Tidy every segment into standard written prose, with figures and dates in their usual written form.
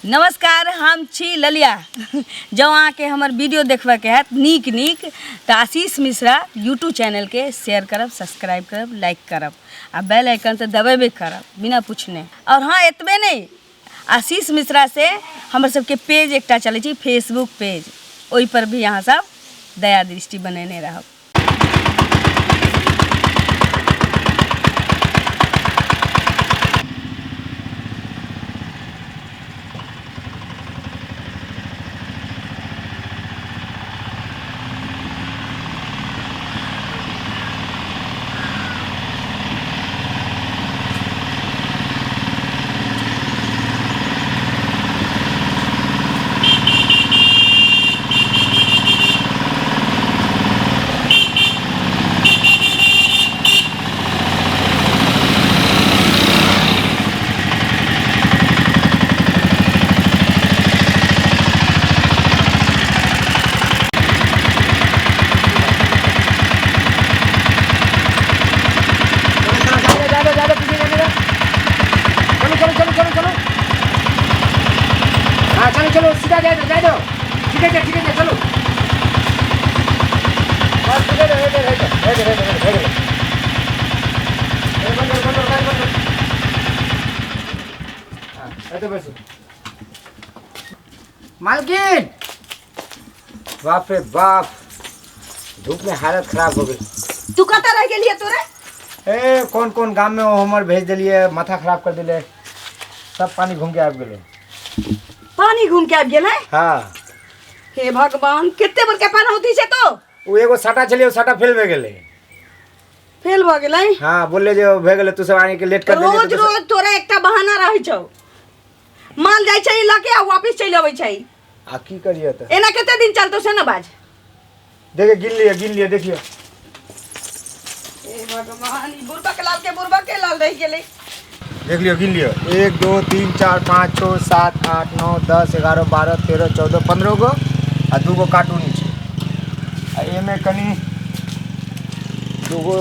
नमस्कार, हम छी ललिया। जँ अहाँके हमर वीडियो देखबऽके हैत नीक नीक तऽ आशीष मिश्रा यूट्यूब चैनलके शेयर करब, सब्सक्राइब करब, लाइक करब आ बेल आइकन तऽ दबेबे करब बिना पूछने। आओर हँ, एतबे नहि, आशीष मिश्रा से हमर सबके पेज एकटा चलै छै फेसबुक पेज, ओहिपर भी अहाँ सब दया दृष्टि बनेने रहब। चलो चलो पीछे जाने दो, चलो चलो चलो चलो चलो, हाँ चलो चलो, सीधा जाए दो, जाए दो, ठीक है ठीक है, चलो बस, ठीक है, है है है है है है, बंद करो बंद करो बंद करो, हाँ ऐसे बस। मालकिन, बाप रे बाप, धूप में हालत खराब हो गई। तू कतऽ रहि गेलियै तोरे? ए कोन कोन गाम में हमर भेज देलियै, माथा खराब कर दिले, सब पानी घूम के आबि गेलै। पानी घूम के आबि गेलै? हाँ। हे भगवान, कते बड़का पनौती छै तो? ओ एगो साटा छलियै, ओ साटा फेल भए गेलै। फेल भऽ गेलै? हाँ, बोलले जे भए गेलै, तू सब आने के लेट कर देलियै। रोज रोज तोरा एकटा बहाना रहै छौ, माल जाइ छै लऽ के आ वापिस चलि अबै छै। आ की करियै तऽ? एना कते दिन चलतौ से ने बाज। देखिए, गिन लिअ, गिन लिअ, देखियौ। हे भगवान, ई बुढ़बा के लाल के बुढ़बा के लाल रहि गेलै। देख लियौ, गिन लियौ, 1 2 3 4 5 6 7 8 9 10 11 12 13 14 15 गो आ 2 गो कार्टून छै। आ एहिमे कनि 2 गो।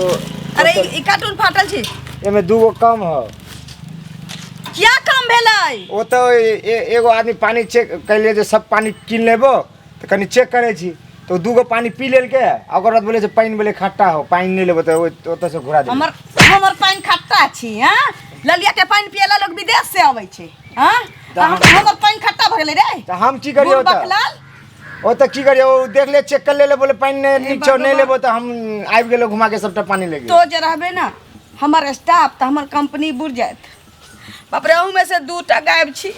अरे ई कार्टून फाटल छै। एहिमे 2 गो कम हो। किया कम भेलै? ओ तऽ एगो आदमी पानी चेक कैलियै जे सब पानी कीन लेबो तऽ कनि चेक करै छी, तऽ 2 गो पानी पी लेलकै आ ओकर बाद बोले जे पानि बोले खट्टा हो, पानि नहि लेबो, तऽ ओतऽ से घुरा देलियै। हमर पानि खट्टा छी? हाँ, ललिया के पानि पियला लोग विदेश से अबै छै। हाँ, तऽ हमर पानि खट्टा भऽ गेलै रे। तऽ हम की करियै? बुढ़ ओतऽ बकलाल। ओतऽ की करियै? ओ देख ले, चेक कर ले, बोले पानि नहि नीक छौ, नहि भगवान। लेबो, तऽ हम आबि गेलहुँ घुमा के सबटा पानी ले गेल। तो जे रहबे ने हमर स्टाफ तऽ हमर कंपनी बुड़ जायत। बाप रे, अहूमे से 2टा गायब छी।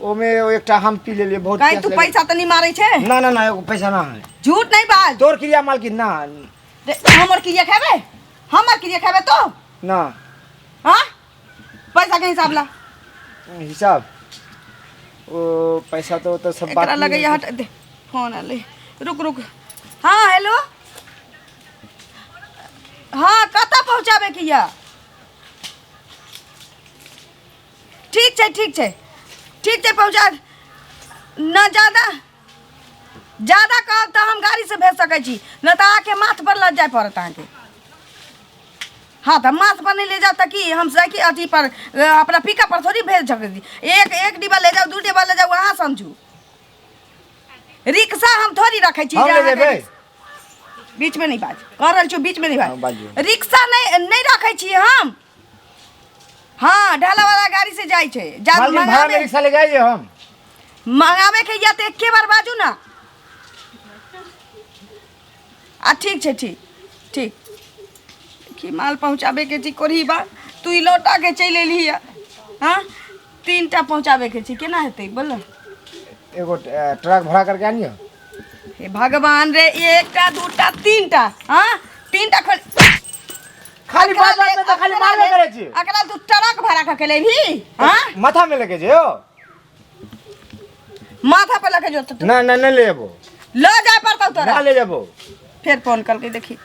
ओमे एकटा हम पी लेलियै, बहुत कहीं प्यास तू लगल। पैसा तऽ नहीं मारै छै? ना ना ना, एगो पैसा ना है। झूठ नहीं बाज। तोर क्रिया मालकिन ना। रे, हमर क्रिया खेबे? हमर क्रिया खेबे तो? ना। हाँ, पैसा के हिसाब ला। हिसाब ओ पैसा तो सब एकरा बात लगे हट दे, फोन आले, रुक रुक। हाँ हेलो, हाँ कतऽ पहुँचाबे के या? ठीक छै, ठीक छै, ठीक छै, पहुँचा न। ज्यादा ज्यादा कहब तऽ हम गाड़ीसँ भेज सकै छी, नहि तऽ अहाँके माथ पर लऽ जाय पड़त अहाँके। हाँ, तऽ माथ पर नहि ले जाउ तऽ की हम साइकिल अथी पर अपना पिकअप पर थोड़ी भेज सकै छी? एक एक डिब्बा ले जाउ, 2 डिब्बा ले जाउ, अहाँ समझू। रिक्शा हम थोड़ी रखै छी हम जे ले अहाँके जेबै। बीच में नहीं बाज कह रहल छी, बीच में नहीं हाँ, बाज। बाजियौ। रिक्शा नहीं नहीं रखै छी हम। हाँ, ढाला वाला गाड़ी से जाइ छै। जा मालकिन, भाड़ा में मंगाबे रिक्शा ले जाइए हम। मंगाबे के या तऽ एके बार बाजू ना। आ ठीक छै, ठीक ठीक। की माल पहुँचाबे के छी कोरही बा, तू ई लौटा के चलि एलही हाँ, 3टा पहुँचाबे के छी, केना हेतै बोल? एगो ट्रक भाड़ा करके आनियो। हे भगवान रे, 1टा 2टा 3टा, हाँ 3टा खोल। खाली बात बात में तऽ खाली मारबे करै छी। अकरा तू ट्रक भाड़ा कऽ के लेबही? हाँ, माथा में लेके जो। माथा पर लके जो तो। ना ना, नहीं ले जेबो। ल जाय पड़तौ तोरा। ना ले जेबो। फेर फोन करके देखी।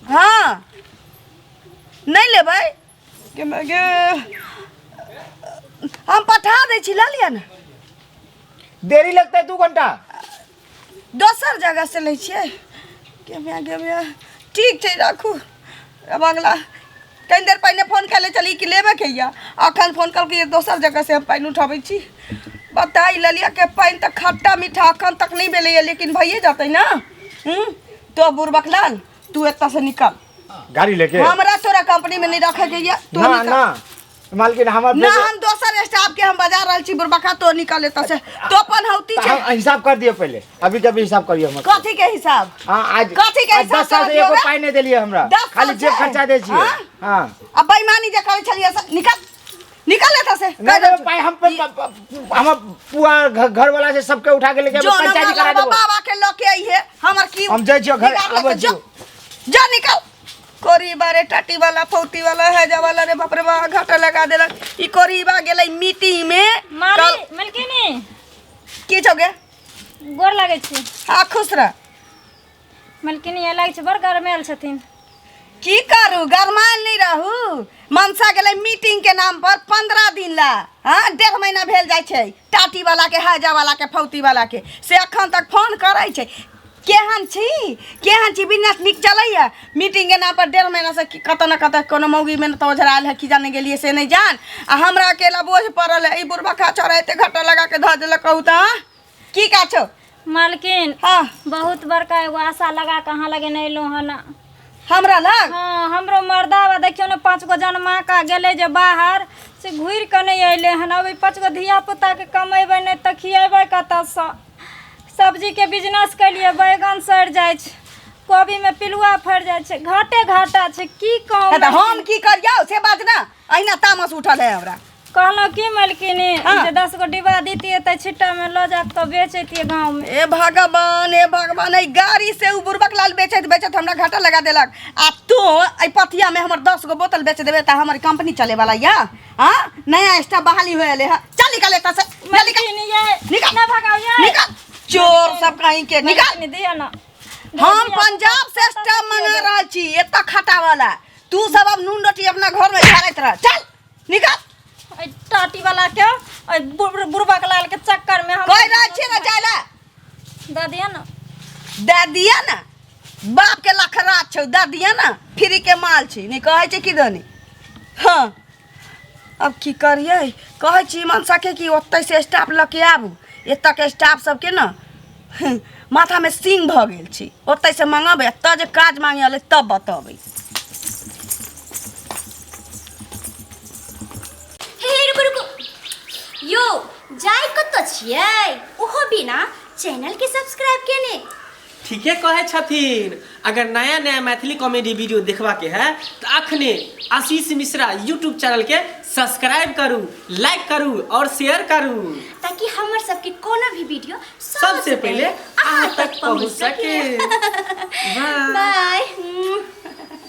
हाँ, नहीं लेबै गे गे, हम पठा दै छी, लऽ लिअ ने। देरी लगतै 2 घंटा। दोसर जगह से लै छियै। गे माय, गे माय, ठीक छै, राखू। आब अगला कनि देर पहिने फोन कयले छली कि लेबे के यऽ, अखन फोन कलकै जे दोसर जगह से हम पानि उठबै छी। बताइ ललिया के पानि तऽ खट्टा मीठा अखन तक नहि भेलैया, लेकिन भइए जेतै ने। तो बुड़बक लाल, तू एतऽ से निकल। गाड़ी लेके हमरा तोरा कंपनी में नहीं रखे के ये, तू ना निकल। ना मालकिन, हमर ना, हम दोसर स्टाफ के हम बजा रहल छी। बुड़बका, तो निकल एतऽ से, तो अपन हौती छै। हम हिसाब कर दियो पहले, अभी कभी हिसाब करियो हमर। कथी के हिसाब? हाँ, आज कथी के आज हिसाब 10 साल से कर दियो एगो रे? पाई नहीं देलिए हमरा, 10 साल खाली जेब से? खर्चा दै छियै। हाँ? हाँ। अब बेईमानी जे करै छलियै से निकल, निकल एतऽ से। नहीं, नहीं, पाई हम पे हमर पुआ घर वाला से सबके उठा के लेके जो पंचायती करा देबो। बाबा के लऽ के अइहे हमर की। हम जाइ छियो घर, बिगाड़ आबै लेतै, जो छियो। जा निकल। कोरी बारे टाटी वाला फौती वाला हैजा वाला रे बाप रे बा, घाटा लगा देलक ई। कोरीबा गेलै मीटिंग में। माली कल मलकिनी। की छौ गे? गोर लागै छी। हाँ, खुश रह। मलकिनी, ये लागै छै बड़ गरमायल छथिन। की करू, गरमायल नहीं रहू? मनसा गेलै मीटिंग के नाम पर 15 दिन ला। हाँ, 1.5 महीना भेल जाइ छै। टाटी वाला के, हैजा वाला के, फौती वाला के से अखन तक फोन करै छै, केहन छी, केहन छी, बिजनेस नीक चलैया? मीटिंग के नाम पर 1.5 महीना से कतऽ न कतऽ कोनो मौगी में तऽ ओझरायल है, की जाने गेलियै से नहीं जान। आ हमरा अकेला बोझ पड़ल है। ई बुढ़बा खा चढ़ा एते घाटा लगा के धऽ देलक। कहू तऽ, हाँ? की काज छौ? मालकिन। हाँ। बहुत बड़का एगो आशा लगा के अहाँ लगे अयलहुँ हन। हमरा लग? हाँ, हमरो मर्दाबा देखियौ ने, 5 गो जनमा के गेलै जे बाहर से घुरि कऽ नहि अयलै हन। अब ई 5 गो धिया पुताके कमेबै नहि तऽ खिएबै कतऽसँ? सब्जीके बिजनेस केलियै, बैगन सड़ि जाइ छै, कोबीमे पिलुआ फड़ि जाइ छै, घाटे घाटा छै, की कहू। तऽ हम की करियौ से बाज ना। अहिना तामस उठल है हमरा। कहलहुँ की मलकिनी, हाँ। जे 10 गो डिब्बा दितियै तऽ छिट्टामे लऽ जा कऽ बेचैतियै गाँवमे। ए भगवान, ए भगवान, एहि गाड़ी से उ बुड़बक लाल बेचैत बेचैत हमरा घाटा लगा देलक, आ तू एहि पथिया में हमर 10 गो बोतल बेच देबे तऽ हमर कंपनी चले वाला या। हाँ, नया स्टाफ बहाली होए ले। चल, निकल एतऽ से, चल निकल। मलकिनी ये। निकल। ना भगाउ ये। निकल, चोर सब कहीं के, निकल। मलकिनी, दिअ ना। हम पंजाब से स्टाफ मंगा रहल छी एतऽ खटा वाला। तू सब अब नून रोटी अपना घर में झाड़ैत रह। चल निकल। एहि टाटी वाला के, एहि बुढ़बक लाल के चक्कर में हम कहि रहल छियै ने जाय ला। दऽ दिअ ना। दए दिअ ने, बाप के लखरा छौ, दए दिअ ने, फ्री के माल छी। नहि कहै छै कि धनी। हाँ, अब की करियै? कहै छी मनसा के कि ओतै से स्टाफ लऽ के आबू। एतऽ के स्टाफ सबके ने माथामे सींग भऽ गेल छै। ओतै से मंगेबै, एतऽ जे काज मांगे अलै तब बतबै। हे रुकू रुकू यो, जाय कतऽ छियै ओहो बिना चैनल के सब्सक्राइब केने? ठीके कहै छथिन। अगर नया नया मैथिली कॉमेडी वीडियो देखबाके है तऽ अखने आशीष मिश्रा यूट्यूब चैनल के सब्सक्राइब करू, लाइक करू और शेयर करू, ताकि हमर सबके कोनो भी वीडियो सबसे पहले अहाँ तक पहुँच सके। बाय।